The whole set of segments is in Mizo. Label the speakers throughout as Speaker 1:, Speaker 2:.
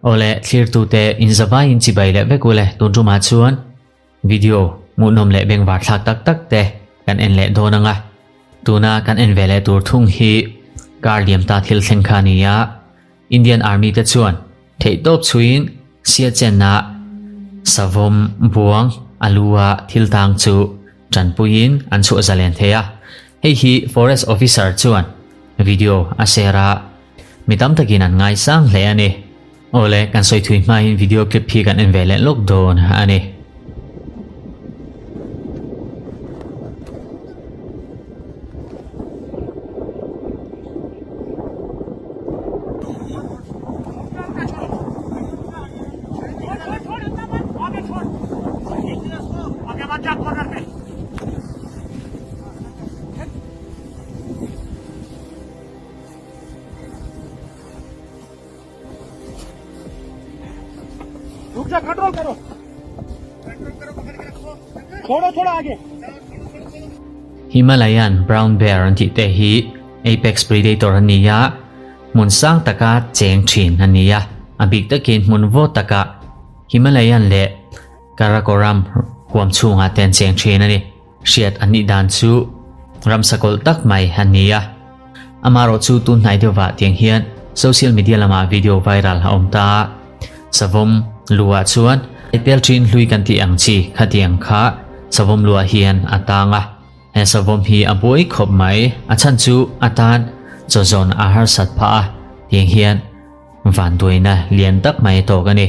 Speaker 1: Awle thlirtute inzavaiin chibai leh vek ule tun tumah chuan video hmuhnawm leh bengvar thlak tak tak te kan en leh dawn ang a. Tuna kan en ve leh tur thung hi kar liam ta thil thleng kha a ni a, Indian Army te chuan theihtawp chhuiin Siachen-a savawm buang a lu-a thil tang chu tanpuiin an chhuah zalen thei a. Hei hi Forest Officer chuan video a share a, mi tam takin an ngaisang hle a ni. Awle, kan sawi thui hmain video clip hi kan en ve leh lawk dawn a ni. Himalayan brown bear an tih te hi apex predator an ni a, hmun sang taka cheng thin an ni a, a bik takin hmun vawt taka Himalayan leh Karakoram huam chhungah te an cheng thin a ni. Hriat an nih dan chu ramsa kawlh tak mai an ni a, amaherawhchu tun hnai deuhvah tiang hian social media lamah video viral a awm ta a, savawm luah chuan tel thin hlui kan tih ang chi khatiang kha savawm luah hian a tang a, he savawm hi a buai khawp mai, a chhan chu a tan chaw zawn a harsat phah a, tiang hian vanduaina lian tak mai a tawk a ni.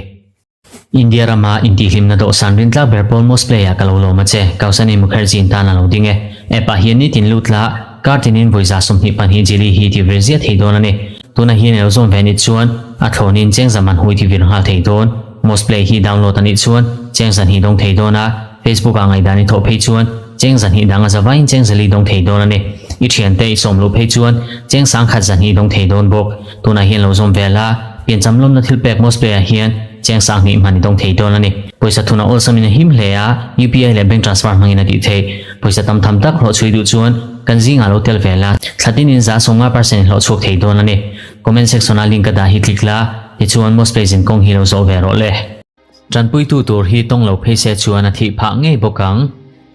Speaker 1: India rama intihhlimna dawhsan rintlak ber pawl Most Play-ah ka lo lawm a che, Kausani Mukherjee in tan a lo ding e. App-ah hian nitin lut la, kar tinin vawi 22 jili hi ti vir ziah thei dawn a ni. Tunah hian i lo zawm ve anih chuan a thlawnin cheng zaman hui ti vir nghal thei dawn. Most Play hi download anih chuan cheng zahnih dawng thei dawn a, Facebook-ah ngaihdan i thawh phei chuan cheng zahnih dang a zavaiin cheng zali dawng thei dawn a ni. I thiante i sawm luh phei chuan cheng sangkhat zahnih dawng thei dawn bawk. Tunah hian lo zawm ve la, piancham lawmna thil pek Most Play-ah hian cheng sanghnih hman i dawng thei dawn a ni. Pawisa thuna awlsamin a him hle a, UPI leh bank transfer hmangin a tih theih. Pawisa tam tham tak hlawh chhui duh chuan kan zingah lo tel ve la, thla tinin 50% in hlawh chhuak thei dawn a ni. Comment section-a link ka dah hi click la, tichuan Most Play zin kawng hi lo zawh ve rawh le. Tanpuitu tur hi tawng lo phei se chuan a thih phah ngei bawk ang.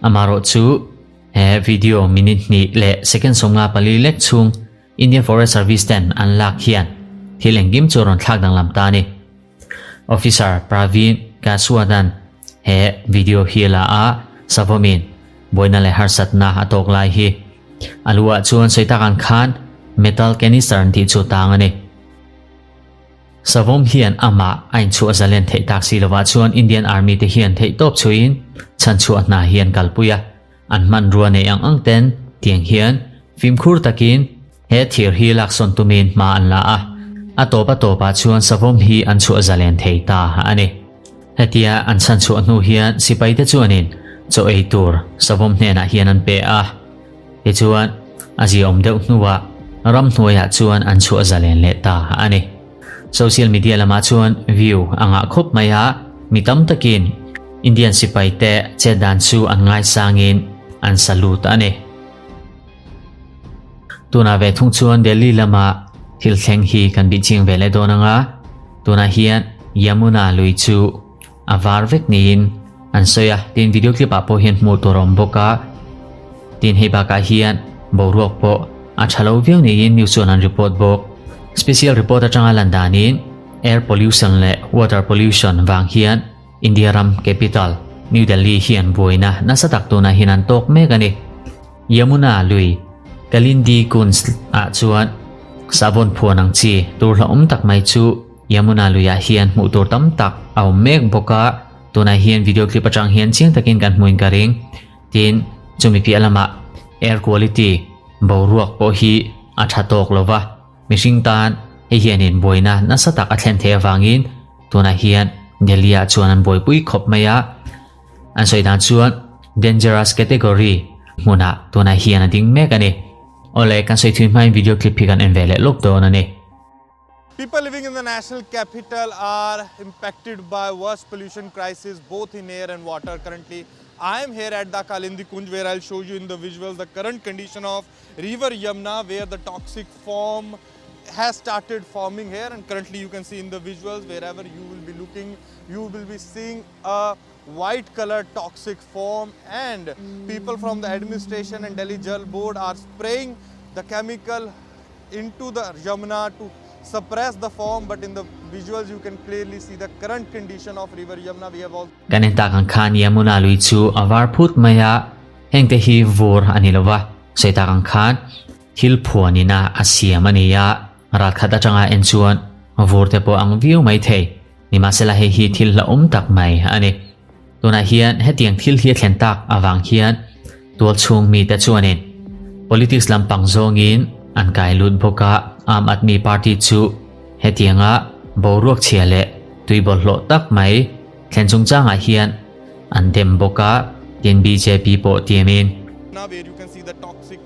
Speaker 1: Amaherawh chu he video minute hnih leh second 54 lek chhung Indian Forest Service ten an lak hian thil engkim chu a rawn thlak danglam ta a ni. Officer Praveen Kaswat-a'n he video hi a la a, Savawmin buaina leh harsatna a tawk lai hi a lu ah chuan sawi tak ang khan metal canister an tih chu tang a ni. Savawm hian amah a inchhuah zalen theih tak si lovah chuan Indian Army te hian theihtawp chhuiin chhanchhuah hna hi an kalpui a. An hmanrua nei ang ang ten tiang hian fimkhur takin he thir hi laksawn tumin hma an la a, a tawp a tawpah chuan savawm hi an chhuah zalen thei ta a ni. Hetia an chhanchhuah hnu hian sipaite chuanin chaw ei tur savawm hnenah hian an pe a, tichuan a ziaawm deuh hnuah ramhnuaiah chuan an chhuah zalen leh ta a ni. Social media lamah chuan view a ngah khawp mai a, mi tam takin Indian sipai te chet dan chu an ngaisangin an salute a ni. Tunah ve thung chuan Delhi lama thil thleng hi kan bih chiang ve leh dawn ang a, tunah hian Yamuna lui chu a var vek niin an sawi a, tin video clip ah pawh hian hmuh tur a awm bawk a, tin hei bakah hian boruak pawh a tha lo viau niin news chuan an report bawk. Special report atanga lan danin air pollution leh water pollution vang hian India ram capital New Delhi hian buaina nasa tak tunah hian an tawk mek a ni. Yamuna lui Kalindi Kunj ah chuan sahbawn phuan ang chi tur hlauhawm tak mai chu Yamuna luiah hian hmuh tur tam tak a awm mek bawk a, tunah hian video clip atang hian chiang takin kan hmuin ka ring. Tin, chumi piah lamah air quality, boruak pawh hi a tha tawk lo va, mihring tan hei hianin buaina nasa tak a thlen theih avangin tunah hian Delhi-ah chuan an buaipui khawp mai a, an sawi dan chuan dangerous category hmunah tunah hian a ding mek a ni. Awle, kan sawi thui hmain video clip hi kan en ve leh lawk dawn a ni.
Speaker 2: People living in the national capital are impacted by worst pollution crisis both in air and water currently. I am here at the Kalindi Kunj where I'll show you in the visuals the current condition of river Yamuna where the toxic form has started forming here and currently you can see in the visuals wherever you will be looking you will be seeing a white color toxic foam and people from the administration and Delhi Jal Board are spraying the chemical into the Yamuna to suppress the foam but in the visuals you can clearly see the current condition of river Yamuna we have also
Speaker 1: Kan en tak ang khan Yamuna lui chu a var phut mai a, hengte hi vur a ni lova, sawi tak ang khan thil phuanin a a siam a ni a, ral khat atanga en chuan vur te pawh ang viau mai thei. Nimahsela hei hi thil hlauhawm tak mai a ni. Tunah hian hetiang thil hi a thlen tak avang hian tualchhung mite chuanin politics lampang zawngin an kai lut bawk a, Aam Aadmi Party chu hetianga boruak chhia leh tui bawlhhlawh tak mai thlen chungchangah hian an dem bawk a, tin bjp pawh tiamin.
Speaker 2: Where you can see the toxic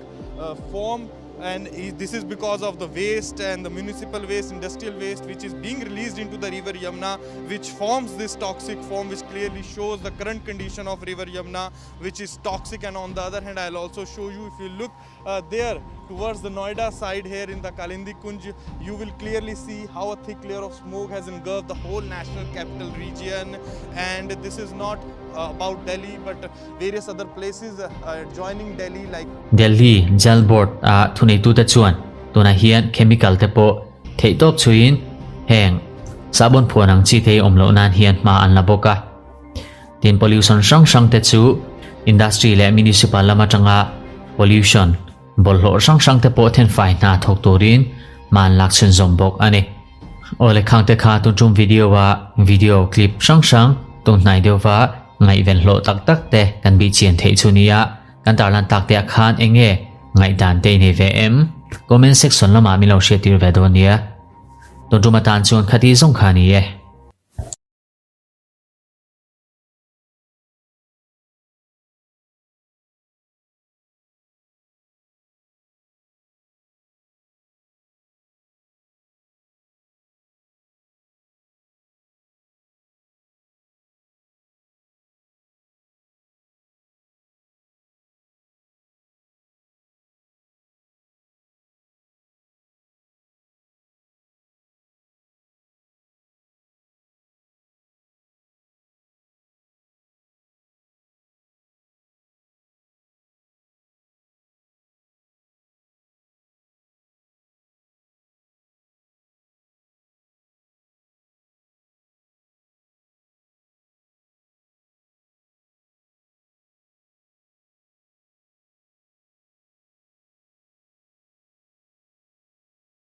Speaker 2: foam and this is because of the waste and the municipal waste, industrial waste which is being released into the river Yamuna which forms this toxic foam which clearly shows the current condition of river Yamuna which is toxic and on the other hand I'll also show you if you look uh, there towards the Noida side here in the Kalindi Kunj you will clearly see how a thick layer of smoke has engulfed the whole national capital region and this is not uh, about Delhi but various other places uh, adjoining Delhi like
Speaker 1: Delhi Jal Board a thuneitute chuan tunah hian chemical te pawh theihtawp chhuiin heng sahbawn phuan ang chi te hi awm loh nan hian hma an la bawk a. Tin pollution hrang hrang te chu industry leh municipal lam atanga pollution bawlhhlawh hrang hrang te pawh thenfai hna thawk turin hma an lak chhunzawm bawk a ni. Aw le khang te kha tun tum video a video clip hrang hrang tun hnai deuhva ngaihven hlawh tak tak te kan bih chian theih chu nia kan tarlan tak te ah khan eng nge ngaihdan te i nei ve em? Comment section lamah min lo hriat tir ve dawn nia. Tun tum atan chuan khati zawng kha ni e.